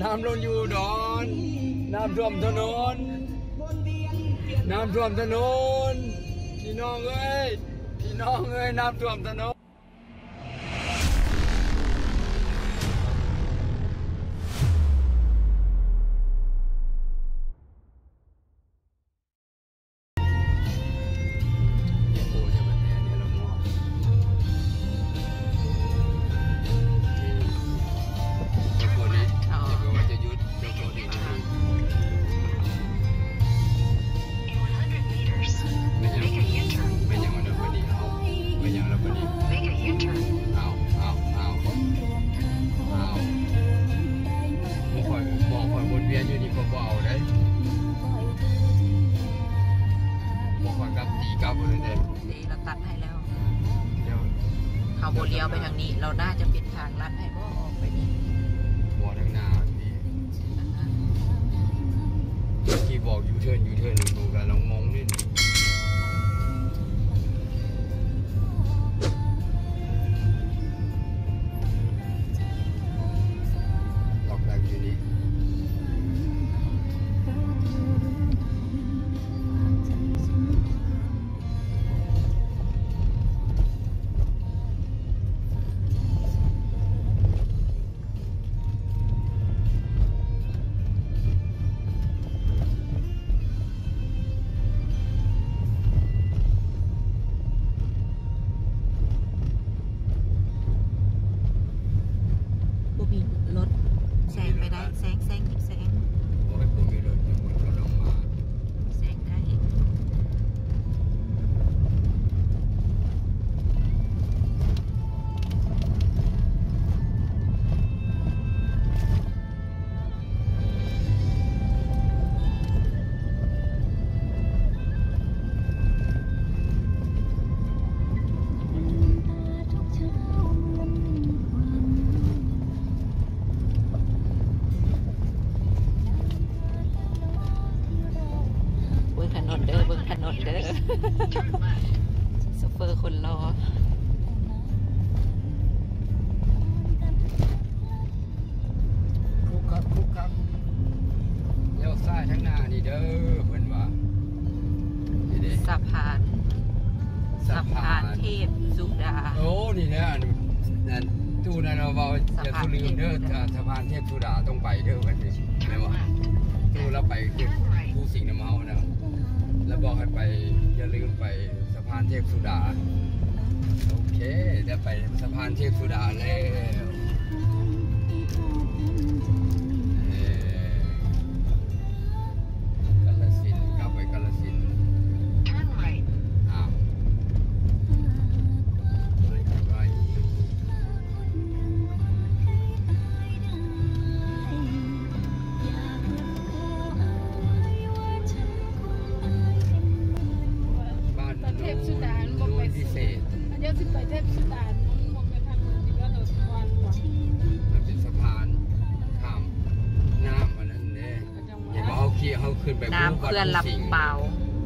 ນ້ຳລົ້ນຢູ່ອຸດອນ ນ້ຳຖ້ວມຖະໜົນ ນ້ຳຖ້ວມຖະໜົນ ພີ່ນ້ອງເອີຍ ພີ່ນ້ອງເອີຍ ນ້ຳຖ້ວມຖະໜົນ. ອ້າວ ອ້າວ ອ້າວ ໝໍຂ້ອຍ ໝໍຂ້ອຍວົນວຽນຢູ່ນີ້ ຂ້ອຍບໍ່ເອົາເດ້. ບໍ່ຄ່ອຍກັບ ຕີກັບເລີຍເດ້. ເດ ລາວຕັດໃຫ້ແລ້ວ. ດຽວ ເຮົາບໍ່ລ້ຽວໄປທາງນີ້ ລາວໜ້າຈະເປັນທາງລັດໃຫ້ບໍ່ ອອກໄປນີ້. ບໍ່ ທາງໜ້ານີ້. ທີ່ບອກຢູເທີນ ຢູເທີນ ຢູ່ກະລັງງົງນີ້. ລັອກດັກຢູ່ນີ້. ບໍ່ມີລົດແຊງໄປໄດ້ ແຊງ ແຊງ ຍິບແຊງ. ໂອ້ຍ ບໍ່ມີລົດຢູ່ ມັນກຳລັງມາ. ແຊງໄດ້. ເບິ່ງຖະໜົນເດີ ເບິ່ງຖະໜົນເດີ ໂຊເຟີຄົນຫຼໍ່. ຄຸກຄັກ ຄຸກຄັກ. ລ້ຽວຊ້າຍທາງໜ້ານີ້ເດີ ເພິ່ນວ່າ. ນີ້ເດ້ ສະພານ ສະພານ ສະພານເທບສຸດາ. ໂອ້ ນີ້ນະ ອັນ ອັນ ຕູ້ນັ້ນເວົ້າ ສະພານເທບສຸດາ ຢ່າສູ່ລືມເດີ ສະພານເທບສຸດາຕ້ອງໄປເດີ ວ່າຊີ້ ແມ່ນບໍ່? ຕູ້ລາວໄປເທບພູສິງນຳເຮົານະ ລາວບອກໃຫ້ໄປ ຢ່າລືມໄປ ສະພານເທບສຸດາ. ໂອເຄ ໄດ້ໄປສະພານເທບສຸດາແລ້ວ. ເອີ ກາລະສິນ ກັບໄປກາລະສິນ. Turn right. ອ້າວ ບ້ານ ເທບສຸດາ ມັນບໍ່ໄປ ພິເສດ ອັນດຽວຊິໄປເທບສຸດາ ມັນບໍ່ໄປທາງນັ້ນ ຊິວ່າລົດຄວັນກວ່າ ມັນເປັນສະພານຂ້າມນ້ຳອັນນັ້ນເດ້. ເຫັນບໍ່ ເຮົາຂີ່ ເຮົາຂຶ້ນໄປ ນ້ຳເຂື່ອນລຳປາວ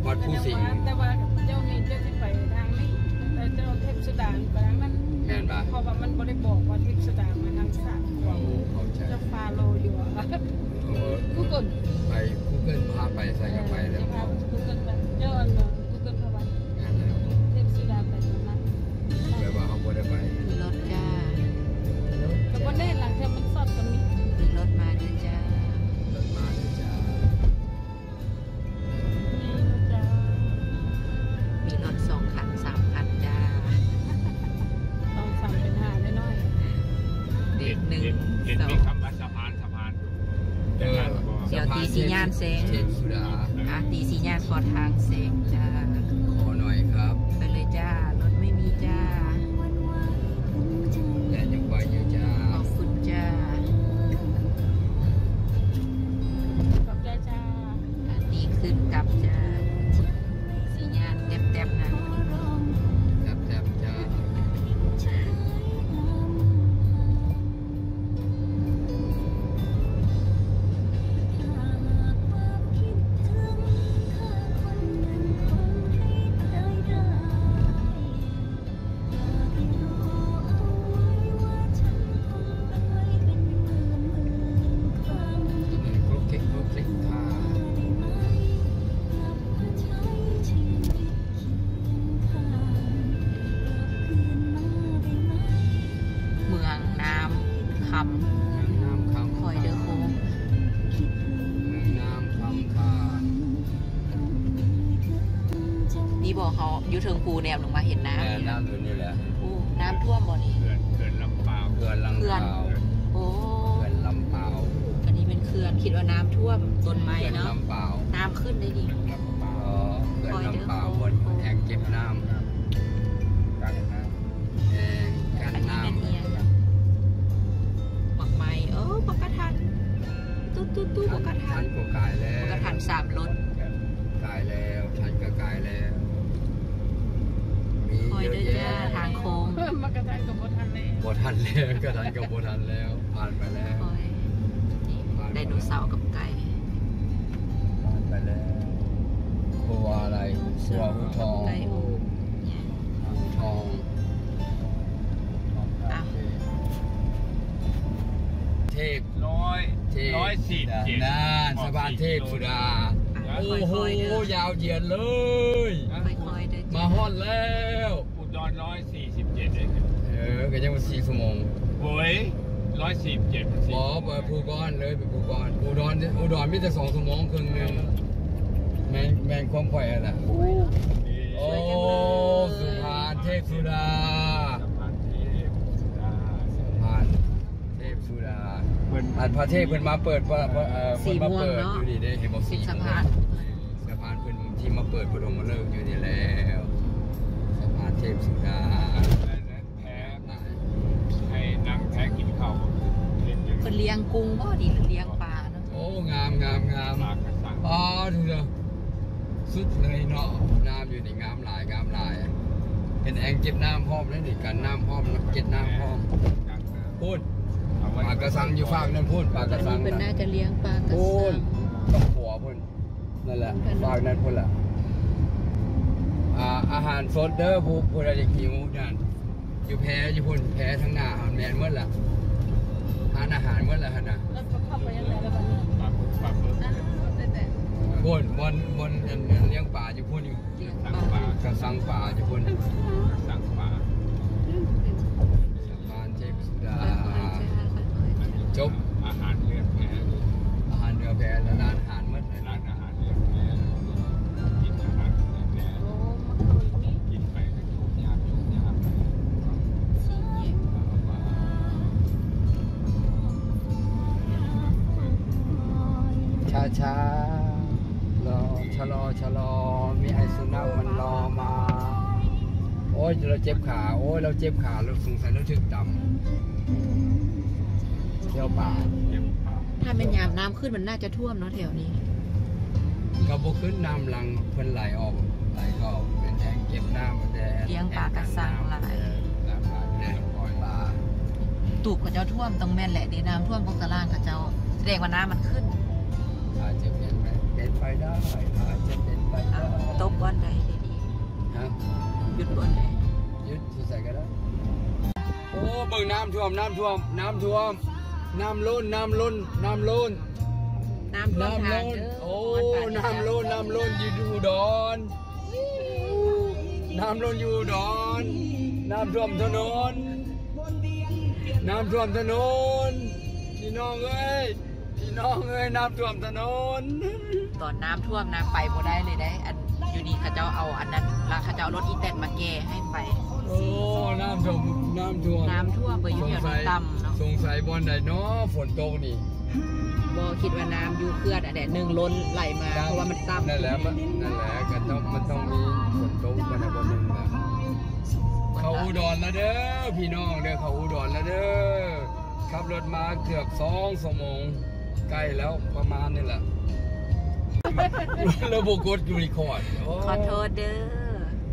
ວັດພູສິງ ແຕ່ວ່າເຈົ້ານີ້ເຈົ້າຊິໄປທາງນີ້ ແຕ່ເຈົ້າເທບສຸດາໄປທາງນັ້ນ ແມ່ນບໍ່? ເພາະວ່າມັນບໍ່ໄດ້ບອກວ່າເທບສຸດາມາທາງຊ້າຍ. ໂອ້ ເຂົ້າໃຈ ເຈົ້າຟາໂລຢູ່ ກູເກີນ ໄປກູເກີນພາໄປໃສກໍໄປແລ້ວ. ເອີ ເຈົ້າພາກູເກີນໄປ ເຈົ້າອັນ ກູເກີນພາໄປ ແມ່ນແລ້ວ ເທບສຸດາໄປຕອນນັ້ນ ແປວ່າເຮົາບໍ່ໄດ້ໄປ. ມີລົດຈ້າ ກໍບໍ່ແນ່ ລາງເທື່ອມັນຊອດກໍມີ. ມີລົດມາເດີຈ້າ ລົດມາເດີຈ້າ. ມີລົດສອງຄັນສາມຄັນຈ້າ ສອງສາມເປັນຫ້ານ້ອຍໆ ເດັກໜຶ່ງ ເຫັນ ເຫັນ ສອງ ມີຄຳວ່າສະພານ ສະພານ ເອີ ດຽວຕີສີຍານແຊງ ເທບສຸດາ ອ່ະ ຕີສີຍານຂໍທາງແຊງຈ້າ. ຂໍໜ້ອຍຄັບ ໄປເລີຍຈ້າ ລົດໄມ່ມີຈ້າ ແລ່ນຍັງໄວຢູ່ຈ້າ ຂອບຄຸນຈ້າ. ຂອບໃຈຈ້າ. ອ່າ ຕີຂຶ້ນກັບຈ້າ ສີຍານແຕັບໆ ນະ ແຕັບໆ ຈ້າ. ຖ້າຫາກຄວາມຄິດເຖິງຂ້າຄົນໜຶ່ງຄົນໃຫ້ຕາຍໄດ້ ນ້ຳຄຳ ຄອຍເດີໂຄງ ແມ່ນ້ຳຄຳຄານ ນີ້ບໍ່ ເຮົາຢູ່ເທິງພູແນມລົງມາເຫັນນ້ຳ ແມ່ນ້ຳຢູ່ນີ້ແຫຼະ ໂອ້ ນ້ຳຖ້ວມບໍ່ນີ້ ເຂື່ອນ ເຂື່ອນລຳປາວ ເຂື່ອນລຳປາວ ໂອ້ ເຂື່ອນລຳປາວ ອັນນີ້ເປັນເຂື່ອນ ຄິດວ່ານ້ຳຖ້ວມຕົ້ນໄມ້ເນາະ ເຂື່ອນລຳປາວ ນ້ຳຂຶ້ນໄດ້ນີ້ ເຂື່ອນລຳປາວ ເອີ ເຂື່ອນລຳປາວ ຄອຍເດີໂຄງ ບ່ອນແອ່ງເກັບນ້ຳ ແອ່ງກັນນ້ຳ ອັນນີ້ແມ່ນອີ່ຫຍັງ ໝາກໄມ້ ເອີ ໝາກກະທັນ ຕຸ້ໆໆ ໝາກກະທັນ ທັນກໍກາຍແລ້ວ ໝາກກະທັນສາມລົດ ກາຍແລ້ວ ທັນກໍກາຍແລ້ວ ມີເຍອະແຍະ ທາງໂຄ້ງ ໝາກກະທັນກໍບໍ່ທັນແລ້ວ ບໍ່ທັນແລ້ວ ກະທັນກໍບໍ່ທັນແລ້ວ ຜ່ານໄປແລ້ວ ໂອ້ຍ ໄດໂນເສົາກັບໄກ່ ຜ່ານໄປແລ້ວ ຄົວອະໄລ ຄົວຫູທອງ ໄກ່ໂອ້ ຫູທອງ ອ່ະ ເທບ ຮ້ອຍ ເທບ ຮ້ອຍສີ່ສິບເຈັດ ນັ້ນ ສະພານເທບສຸດາ ອ່ະ ໂອ້ໂຫ ຄ່ອຍໆເດີ ຍາວຢຽນເລີຍ ຄ່ອຍໆເດີ ມາຮອດແລ້ວ ອຸດອນຮ້ອຍສີ່ສິບເຈັດເອງ ເອີ ກໍຍັງວ່າສີ່ຊົ່ວໂມງ ໂອ້ຍ ຮ້ອຍສີ່ສິບເຈັດ ບໍ່ ໄປພູກ້ອນເລີຍ ໄປພູກ້ອນ ອຸດອນ ອຸດອນມີແຕ່ສອງຊົ່ວໂມງເຄິ່ງໜຶ່ງ ແມ່ນ ແມ່ນຄວາມຂ້ອຍຫັ້ນລະ ໂອ້ ໂອ້ ສະພານເທບສຸດາ ສະພານເທບສຸດາ ສະພານເທບສຸດາ ເພິ່ນ ອັນພະເທບເພິ່ນມາເປີດ ເອີ ເພິ່ນມາເປີດຢູ່ນີ້ເດ້ ເຫັນບໍ່ ເປັນສະພານ ສະພານເພິ່ນທີ່ມາເປີດປະຖົມມະເລີກຢູ່ນີ້ແລ້ວ ສະພານເທບສຸດາ ແພ ໃຫ້ນັ່ງແພກິນເຂົ້າ ເພິ່ນລ້ຽງກຸ້ງບໍ່ນີ້ ເພິ່ນລ້ຽງປາເນາະ ໂອ້ ງາມ ງາມ ງາມ ປາກະສັງ ປາ ດູເດີ ສຸດເລີຍເນາະ ນ້ຳຢູ່ນີ້ງາມຫຼາຍ ງາມຫຼາຍ ເປັນແອ່ງເກັບນ້ຳພ້ອມເດ້ນີ້ ກັນນ້ຳພ້ອມ ເກັບນ້ຳພ້ອມ ພຸ້ນ ປາກະສັງຢູ່ຟາກນັ້ນພຸ້ນ ປາກະສັງ ເພິ່ນໜ້າຈະລ້ຽງປາກະສັງ ພຸ້ນ ຕ້ອງຂົວພຸ້ນ ນັ້ນແຫຼະ ຟາກນັ້ນພຸ້ນລະ ອາ ອາຫານສົດເດີ ຜູ້ ຜູ້ໃດຢາກຫິວນັ້ນ ຢູ່ແພຢູ່ພຸ້ນ ແພທາງໜ້າຫັ້ນແມ່ນໝົດລະ ຮ້ານອາຫານໝົດລະຫັ້ນນະ ແລ້ວກໍເຂົ້າໄປຈັ່ງໃດລະບັດນີ້ ພຸ້ນ ບ່ອນ ບ່ອນ ອັນ ອັນລ້ຽງປາຢູ່ພຸ້ນ ກະສັງປາຢູ່ພຸ້ນ ກະສັງປາ ສະພານເທບສຸດາ ຈົບ ອາຫານເຮືອນແພ ອາຫານເຮືອນແພ ແລະ ຮ້ານອາຫານໝົດ ຮ້ານອາຫານເຮືອນແພ ກິນອາຫານເຮືອນແພ ໂອ້ ມັນກໍມີ ກິນໄປກໍໂຍກຍາກໂຍກຍາກໄປ ສີ່ແຍກ ຊ້າໆ ລໍ ຊະລໍ ຊະລໍ ມີອ້າຍສຸນັກມັນລໍມາ ໂອ້ຍ ລາວເຈັບຂາ ໂອ້ຍ ລາວເຈັບຂາ ລາວສົງໄສລາວຖືກຕຳ ທ່ຽວປ່າ ຖ້າແມ່ນຍາມນ້ຳຂຶ້ນມັນໜ້າຈະຖ້ວມເນາະແຖວນີ້ ກໍບໍ່ຂຶ້ນ ນ້ຳຫຼັງເພິ່ນໄຫຼອອກ ໄຫຼເຂົ້າເປັນແອ່ງເກັບນ້ຳ ແຕ່ລ້ຽງປາກະສັງຫຼາຍ ເອີ ປາ ຕູບເຂົາເຈົ້າຖ້ວມ ຕ້ອງແມ່ນແຫຼະເດ ນ້ຳຖ້ວມ ພວກຕະລ່າງເຂົາເຈົ້າ ສະແດງວ່ານ້ຳມັນຂຶ້ນ ອາດຈະເປັນໄປ ເປັນໄປໄດ້ ອາດຈະເປັນໄປໄດ້ ຕົບບ່ອນໃດດີໆ ຮະ ຢຸດບ່ອນໃດ ຢຸດຢູ່ໃສກໍໄດ້ ໂອ້ ເບິ່ງນ້ຳຖ້ວມ ນ້ຳຖ້ວມ ນ້ຳຖ້ວມ ນ້ຳລົ້ນ ນ້ຳລົ້ນ ນ້ຳລົ້ນ ນ້ຳຖ້ວມທາງເດີ ໂອ້ ນ້ຳລົ້ນ ນ້ຳລົ້ນຢູ່ອຸດອນ ນ້ຳລົ້ນຢູ່ອຸດອນ ນ້ຳຖ້ວມຖະໜົນ ນ້ຳຖ້ວມຖະໜົນ ພີ່ນ້ອງເອີຍ ພີ່ນ້ອງເອີຍ ນ້ຳຖ້ວມຖະໜົນ ຕອນນ້ຳຖ້ວມນະ ໄປບໍ່ໄດ້ເລີຍເດ້ ອັນ ຢູ່ນີ້ເຂົາເຈົ້າເອົາອັນນັ້ນ ລະເຂົາເຈົ້າເອົາລົດອີແຕນມາແກ່ໃຫ້ໄປ ໂອ້ ນ້ຳຖ້ວມ ນ້ຳຖ້ວມ ນ້ຳຖ້ວມ ເພິ່ນຢູ່ແຖວນີ້ຕ່ຳເນາະ ສົງໄສບ່ອນໃດເນາະ ຝົນຕົກນີ້ ບໍ່ ຄິດວ່ານ້ຳຢູ່ເຂື່ອນອັນໃດໜຶ່ງລົ້ນໄຫຼມາ ເພາະວ່າມັນຕ່ຳ ນັ້ນແຫຼະ ມັນ ນັ້ນແຫຼະ ກໍຕ້ອງ ມັນຕ້ອງມີຝົນຕົກບ່ອນໃດບ່ອນໜຶ່ງແຫຼະ ເຂົ້າອຸດອນແລ້ວເດີ ພີ່ນ້ອງເດີ ເຂົ້າອຸດອນແລ້ວເດີ ຂັບລົດມາເກືອບສອງຊົ່ວໂມງ ໃກ້ແລ້ວ ປະມານນີ້ແຫຼະ ແລ້ວບໍ່ກົດຣີຄອດ ໂອ້ ຂໍໂທດເດີ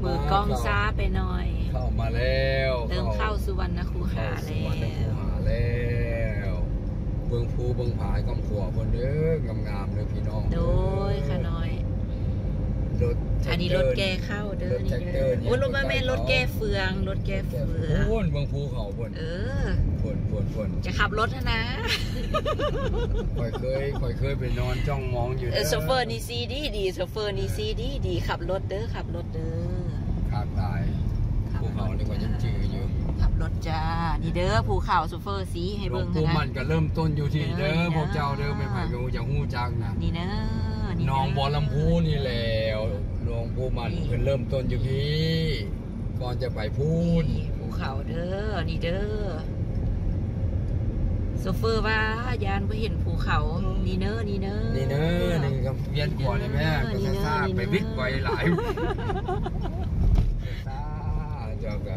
ມືກ້ອງຊ້າໄປໜ້ອຍ ເຂົ້າມາແລ້ວ ເລີ່ມເຂົ້າສຸວັນນະຄູຫາແລ້ວ ເຂົ້າສຸວັນນະຄູຫາແລ້ວ ເບິ່ງພູເບິ່ງຜາກຳຂົວເພິ່ນເດີ ງາມໆເດີພີ່ນ້ອງ ໂດຍ ຂ້ານ້ອຍ ລົດ ອັນນີ້ລົດແກ່ເຂົ້າເດີ ລົດແທຣັກເຕີນີ້ ໂອ້ ລົດ ບໍ່ແມ່ນ ລົດແກ່ເຟືອງ ລົດແກ່ເຟືອງ ພຸ້ນ ເບິ່ງພູເຂົາພຸ້ນ ເອີ ພຸ້ນ ພຸ້ນ ພຸ້ນ ຈະຂັບລົດຫັ້ນນະ ຂ້ອຍເຄີຍ ຂ້ອຍເຄີຍໄປນອນຈ້ອງມອງຢູ່ ເອີ ໂຊເຟີນີ້ຊີ້ດີໆ ໂຊເຟີນີ້ຊີ້ດີໆ ຂັບລົດເດີ ຂັບລົດເດີ ຄັກຫຼາຍ ພູເຂົານີ້ຂ້ອຍຍັງຈື່ຢູ່ ຂັບລົດ ຈ້າ ນີ້ເດີ ພູເຂົາ ໂຊເຟີຊີ້ໃຫ້ເບິ່ງ ຫຼວງປູ່ໝັ້ນກໍເລີ່ມຕົ້ນຢູ່ທີ່ເດີ ນີ້ເດີ ພວກເຈົ້າເດີ ແມ່ນໃຜກໍຢາກຮູ້ຈັກນະ ນີ້ເດີ ນີ້ເດີ ໜອງບົວລຳພູນີ້ແຫຼະ ຫຼວງປູ່ໝັ້ນ ນີ້ ເພິ່ນເລີ່ມຕົ້ນຢູ່ພີ້ ກ່ອນຈະໄປພຸ້ນ ນີ້ພູເຂົາເດີ ນີ້ເດີ ໂຊເຟີວ່າຢ້ານບໍ່ເຫັນພູເຂົາ ນີ້ເດີ ນີ້ເດີ ນີ້ເດີ ນີ້ກໍວຽນຂົວນີ້ແມ່ ນີ້ເດີ ກໍຊ້າໆ ໄປວິກໄວຫຼາຍ ຊ້າໆ ເຈົ້າກໍ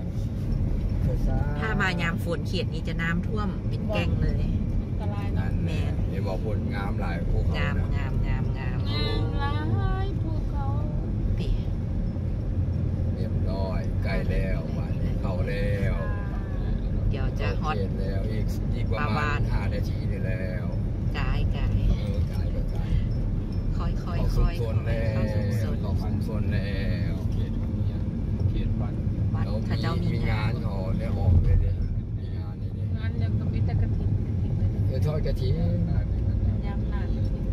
ຊ້າໆ ຖ້າມາຍາມຝົນເຂດນີ້ຈະນ້ຳຖ້ວມເປັນແກ່ງເລີຍ ອັນຕະລາຍເນາະ ແມ່ນ ເຫັນບໍ່ ພຸ້ນງາມຫຼາຍ ພູເຂົາ ງາມ ງາມ ງາມ ງາມ ງາມຫຼາຍພູເຂົາ ເປັນ ຮຽບຮ້ອຍ ໃກ້ແລ້ວ ບາດນີ້ເຂົ້າແລ້ວ ດຽວຈະຮອດ ເຂົ້າເຂດແລ້ວ ອີກ ອີກປະມານ ປະມານ ຫ້ານາທີນີ້ແລ້ວ ກາຍ ກາຍ ເອີ ກາຍກໍກາຍ ຄ່ອຍໆ ເຂົ້າຊຸມຊົນແລ້ວ ເຂົ້າຊຸມຊົນ ເຂົ້າຊຸມຊົນແລ້ວ ເຂດໂຮງຮຽນ ເຂດວັດ ວັດ ເຂົາເຈົ້າມີ ມີງານ ເຂົາໄດ້ອອກເລີຍເດ້ ມີງານນີ້ເດ້ ງານຫຍັງກໍມີແຕ່ກະຖິນ ກະຖິນເລີຍ ເອີ ທອດກະຖິນ ຍາມໜ້າກະຖິນ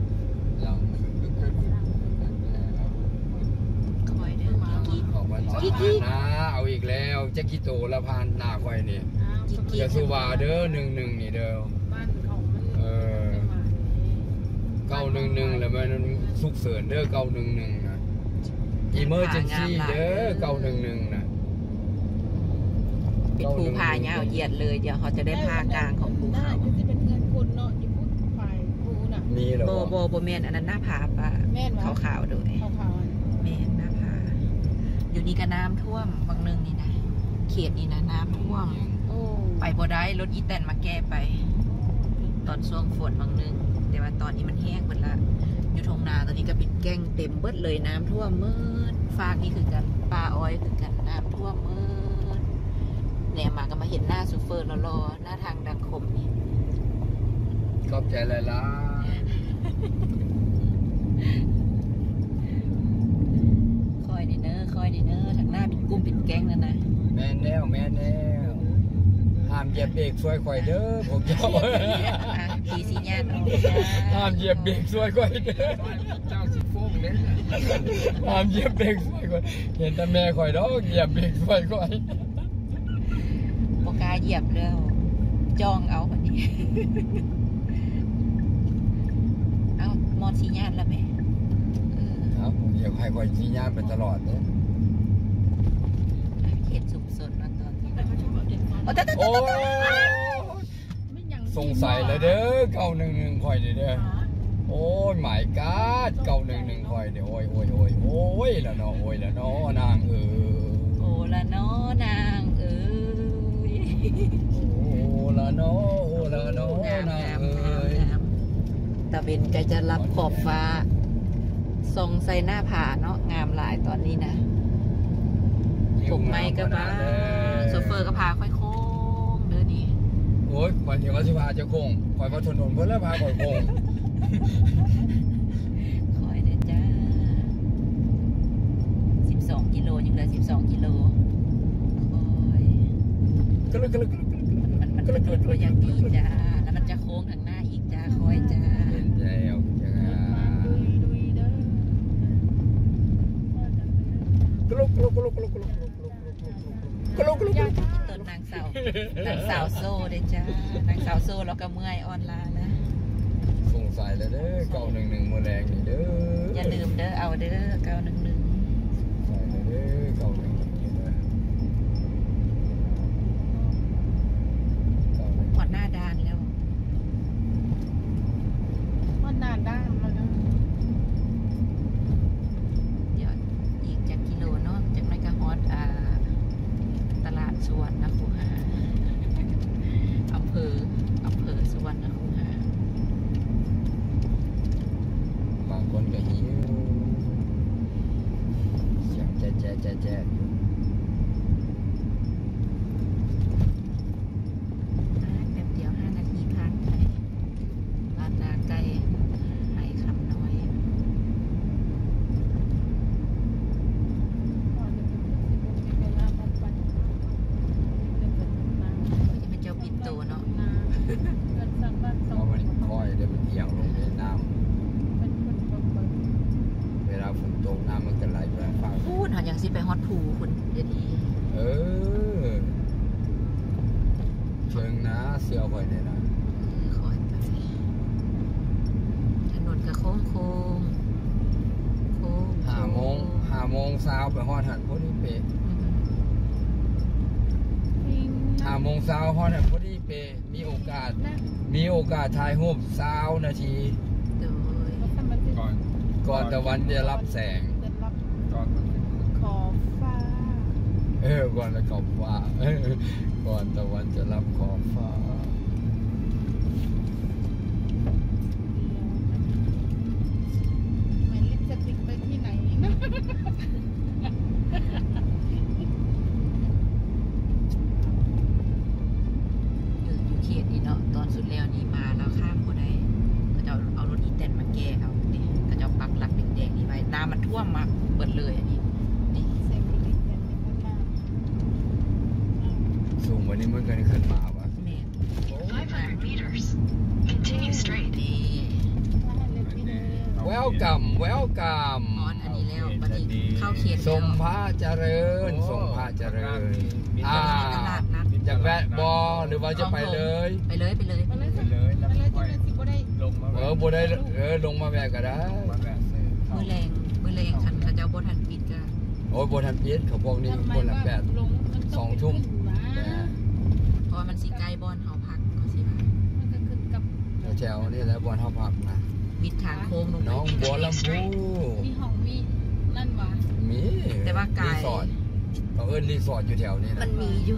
ຄ່ອຍເດີ ກິກໆ ອອກວັນ ກິກໆ ນະ ເອົາອີກແລ້ວ ຈັກກິໂຕລະຜ່ານໜ້າຂ້ອຍນີ້ ອ້າວ ຢ່າສູ່ວ່າເດີ ໜຶ່ງໜຶ່ງນີ້ເດີ ບ້ານເຂົາມັນ ເອີ ເກົ້າໜຶ່ງໜຶ່ງ ແລ້ວມັນສຸກເສີນເດີ ເກົ້າໜຶ່ງໜຶ່ງນະ ອີເມີເຈີນຊີເດີ ເກົ້າໜຶ່ງໜຶ່ງນະ ເປັນພູຜາຍາວຢຽດເລີຍ ດຽວເຮົາຈະໄດ້ຜ່າກາງຂອງພູເຂົາ ຄືຊິເປັນເຮືອນຄົນເນາະ ຢູ່ພຸ້ນ ປາຍພູນະ ມີແລ້ວ ບໍ່ ບໍ່ ບໍ່ແມ່ນ ອັນນັ້ນໜ້າຜາປະ ແມ່ນຫວາ ຂາວໆ ໂດຍ ຂາວໆ ແມ່ນໜ້າຜາ ຢູ່ນີ້ກໍນ້ຳຖ້ວມ ບາງໜຶ່ງນີ້ນະ ເຂດນີ້ນະ ນ້ຳຖ້ວມ ໂອ້ ໄປບໍ່ໄດ້ ລົດອີແຕນມາແກ່ໄປ ຕອນຊ່ວງຝົນບາງໜຶ່ງ ແຕ່ວ່າຕອນນີ້ມັນແຫ້ງເບິດລະ ຢູ່ທົ່ງນາຕອນນີ້ກໍເປັນແກ່ງເຕັມເບິດເລີຍ ນ້ຳຖ້ວມໝົດ ຟາກນີ້ຄືກັນ ປ່າອ້ອຍຄືກັນ ນ້ຳຖ້ວມໝົດ ແນມມາກໍມາເຫັນໜ້າໂຊເຟີຫຼໍ່ໆ ໜ້າທາງດັງຄົມນີ້ ຂອບໃຈຫຼາຍໆ ຄ່ອຍນີ້ເນີ ຄ່ອຍນີ້ເນີ ທາງໜ້າເປັນກຸ່ມເປັນແກ້ງແລ້ວນະ ແມ່ນແລ້ວ ແມ່ນແລ້ວ ຫ້າມຢຽບເບຣກຊ່ວຍຂ້ອຍເດີພວກເຈົ້າ ອ່ະ ຂີ່ຊິຍາດອອກ ຫ້າມຢຽບເບຣກຊ່ວຍຂ້ອຍເດີ ເຈົ້າຊິໂປ້ງເດ້ ຫ້າມຢຽບເບຣກຊ່ວຍຂ້ອຍ ເຫັນແຕ່ແມ່ຂ້ອຍດອກຢຽບເບຣກຊ່ວຍຂ້ອຍ ບໍ່ກ້າຢຽບແລ້ວ ຈ້ອງເອົາບັດນີ້ ເອົ້າ ມອດຊິຍາດລະແມ ເອີ ເອົ້າ ຢາກໃຫ້ຂ້ອຍຊິຍາດໄປຕະຫຼອດເດ້ ເຂດຊຸມຊົນເນາະ ຕອນນີ້ ໂອ້ຍ ໂອ້ຍ ສົງໄສແລ້ວເດີ ເກົ້າໜຶ່ງໜຶ່ງຂ້ອຍນີ້ເດີ ໂອ້ຍ ມາຍກາດ ເກົ້າໜຶ່ງໜຶ່ງຂ້ອຍນີ້ ໂອ້ຍ ໂອ້ຍ ໂອ້ຍ ໂອ້ຍລະເນາະ ໂອ້ຍລະເນາະນາງເອີຍ ໂອ້ລະເນາະນາງເອີຍ ໂອ້ລະເນາະ ໂອ້ລະເນາະນາງເອີຍ ຕາເວັນໃກ້ຈະລັບຂອບຟ້າ ສ່ອງໃສ່ໜ້າຜາເນາະ ງາມຫຼາຍຕອນນີ້ນະ ກົກໄມ້ກໍບາງ ໂຊເຟີກໍພາຂ້ອຍໂຄ້ງເດີນີ້ ໂອ້ຍ ຂ້ອຍເຫັນວ່າຊິພາເຈົ້າໂຄ້ງ ຂ້ອຍວ່າຖະໜົນເພິ່ນແລ້ວພາຂ້ອຍໂຄ້ງ ຄ່ອຍເດີຈ້າ ສິບສອງກິໂລ ຍັງເຫຼືອສິບສອງກິໂລ ຄ່ອຍ ມັນ ມັນ ມັນກະໂດດບໍ່ຢ່າງດີຈ້າ ແລ້ວມັນຈະໂຄ້ງທາງໜ້າອີກຈ້າ ຄ່ອຍຈ້າ ເຫັນແລ້ວຈ້າ ລຸຍໆເດີ ກະລຸກ ກະລຸກ ກະລຸກ ກະລຸກ ກະລຸກ ກະລຸກ ກະລຸກ ກະລຸກ ກະລຸກ ກະລຸກ ນາງສາວ ນາງສາວໂຊເດ້ຈ້າ ນາງສາວໂຊລາວກໍເມື່ອຍອ່ອນລ້າແລ້ວ ສົງໄສແລ້ວເດີ ເກົ້າໜຶ່ງໜຶ່ງ ມື້ແລງນີ້ເດີ ຢ່າລືມເດີ ເອົາເດີ ເກົ້າໜຶ່ງໜຶ່ງ ສົງໄສແລ້ວເດີ ເກົ້າໜຶ່ງໜຶ່ງ ຮອດໜ້າດ່ານແລ້ວ ຮອດໜ້າດ່ານແລ້ວເດີ ດຽວອີກຈັກກິໂລເນາະ ຈັກໜ້ອຍກໍຮອດ ອ່າ ຕະຫຼາດສຸວັນນະຄູຫາ ອຳເພີ ອຳເພີສຸວັນນະຄູຫາ ບາງຄົນກໍຫິວ ສຽງແຈະໆໆໆ ຢູ່. ແປັບດຽວ ຫ້ານາທີຜ່ານໄປ ບ້ານນາໄກ່ ໄຮ່ຄຳນ້ອຍ ໂອ້ຍ ເຈົ້າບິດໂຕເນາະ ເພາະມັນຄ່ອຍເດ້ ມັນອຽງລົງເດ້ນ້ຳ ເວລາຝົນຕົກນ້ຳມັນກໍໄຫຼໄປທາງຝັ່ງ ພຸ້ນ ເຮົາຍັງຊິໄປຮອດພູພຸ້ນ ເດ ເອີ. ຊາວໄປຮອດຫັ້ນພໍດີເປະ ຫ້າໂມງຊາວຮອດຫັ້ນພໍດີເປະ ມີໂອກາດ ມີໂອກາດຖ່າຍຮູບຊາວນາທີ ໂດຍ ກ່ອນ ກ່ອນຕາເວັນຈະລັບແສງ ກ່ອນ ຂອບຟ້າ ເອີ ກ່ອນ ຂອບຟ້າ ກ່ອນຕາເວັນຈະລັບຂອບຟ້າ ແມ່ນລິບສະຕິກໄປທີ່ໄຫນ? ເອີ ຢູ່ເຂດນີ້ເນາະ ຕອນສຸດແລ້ວນີ້ມາແລ້ວຂ້າມບໍ່ໄດ້ ເຂົາເຈົ້າເອົາລົດອີແຕນມາແກ່ເອົານີ້ ເຂົາເຈົ້າປັກຫຼັກແດງໆນີ້ໄວ້ ນ້ຳມັນຖ້ວມມາເບິດເລີຍອັນນີ້ ນີ້ ໃສ່ກະດິກແບບນີ້ມັນ ສູງກວ່ານີ້ມັນກໍຂຶ້ນມາວະ ແມ່ນ Five hundred meters. Continue straight. ນີ້ Welcome welcome ຮອດອັນນີ້ແລ້ວ ບັດນີ້ເຂົ້າເຂດແລ້ວ ຊົມພະຈະເລີນ ຊົມພະຈະເລີນ ມີຕະຫຼາດ ອ່າ ຕະຫຼາດນັດ ຢາກແວະບໍ່ ຫຼືວ່າຈະໄປເລີຍ? ໄປເລີຍ ໄປເລີຍ ໄປເລີຍ ໄປເລີຍ ຈັ່ງໃດຊິບໍ່ໄດ້ລົງມາ ເອີ ບໍ່ໄດ້ ເອີ ລົງມາແວະກໍໄດ້ ລົງມາແວະຊື້ເຂົ້າ ມື້ແລງ ມື້ແລງຄັນເຂົາເຈົ້າບໍ່ທັນປິດກໍ ໂອ້ຍ ບໍ່ທັນປິດ ເຂົາພວກນີ້ຄົນລະແປດ ສອງທຸ່ມ ເພາະວ່າມັນຊິໃກ້ບ່ອນເຮົາພັກ ເຂົາຊິວ່າ ມັນກໍຂຶ້ນກັບ ແຖວໆນີ້ແຫຼະບ່ອນເຮົາພັກນະ ວິດທາງໂຄ້ງລົງໄປ ໜອງບົວລຳພູ ມີຫ້ອງມີນັ້ນຫວາ? ມີ ແຕ່ວ່າໄກ ຣີສອດ ເຂົາເອີ້ນຣີສອດຢູ່ແຖວນີ້ນະ ມັນມີຢູ່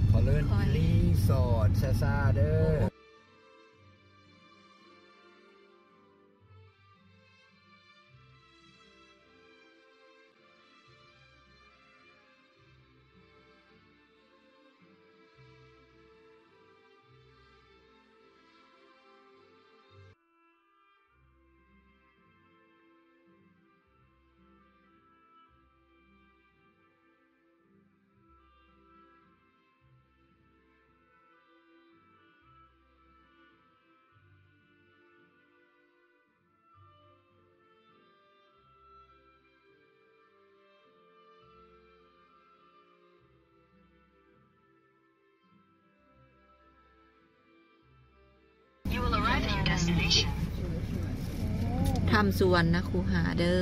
ເຂົາເອີ້ນ ຄອຍ ຣີສອດ ຊ້າໆເດີ. You will arrive at your destination. ຖ້ຳສຸວັນນະຄູຫາເດີ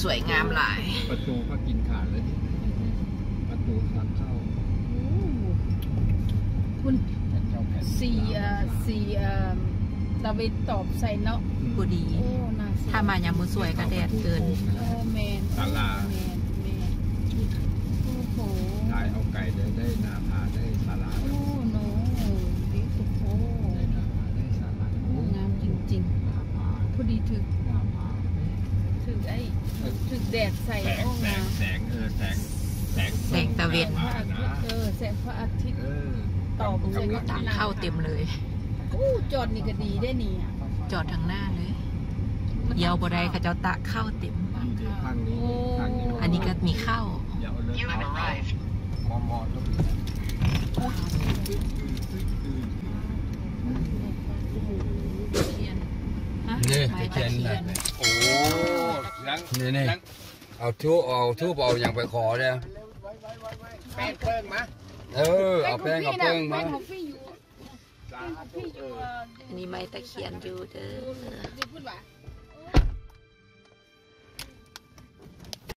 ສວຍງາມຫຼາຍ ປະຕູພະກິນຂາດເລີຍ ປະຕູທາງເຂົ້າ ພຸ້ນ ສີ ສີ ຕາເວັນຕອບໃສ່ເນາະ ພໍດີ ໂອ້ ໜ້າ ຖ້າມາຍາມມື້ສວຍກໍແດດເກີນ ເອີ ແມ່ນ ສາລາ ແມ່ນ ແມ່ນ ໂອ້ໂຫ ຖ່າຍເອົາໄກເດີ ໄດ້ໜ້າຜາ ໄດ້ສາລາ ໂອ້ ໂນ ບີວຕິຟູ ໄດ້ໜ້າຜາ ໄດ້ສາລາ ໂອ້ ງາມຈິງໆ ໜ້າຜາ ພໍດີຖືກ ໜ້າຜາ ຖືກໄອ້ ຖືກແດດໃສ່ ໂອ້ ງາມ ແສງ ເອີ ແສງ ແສງຕາເວັນ ເອີ ແສງພະອາທິດ ເອີ ຕອບໃສ່ ຕາເຂົ້າເຕັມເລີຍ ໂອ້ ຈອດນີ້ກໍດີເດ້ນີ້ ຈອດທາງໜ້າເລີຍ ດຽວບໍ່ໄດ້ ເຂົາເຈົ້າຕາກເຂົ້າເຕັມ ນີ້ເດ້ ທາງນີ້ ໂອ້ ທາງນີ້ ອັນນີ້ກໍມີເຂົ້າ ນີ້ຕະຄຽນນະ ໂອ້ ນີ້ໆ ເອົາທູບ ເອົາທູບ ເອົາຫຍັງໄປຂໍເດີ້ ແປ້ງເປີ້ງມາ ເອີ ເອົາແປ້ງ ເອົາເປີ້ງມາ ແປ້ງຂອງພີ່ຢູ່ ສາທຸ ເອີ ອັນນີ້ໄມ້ຕະຄຽນຢູ່ເດີ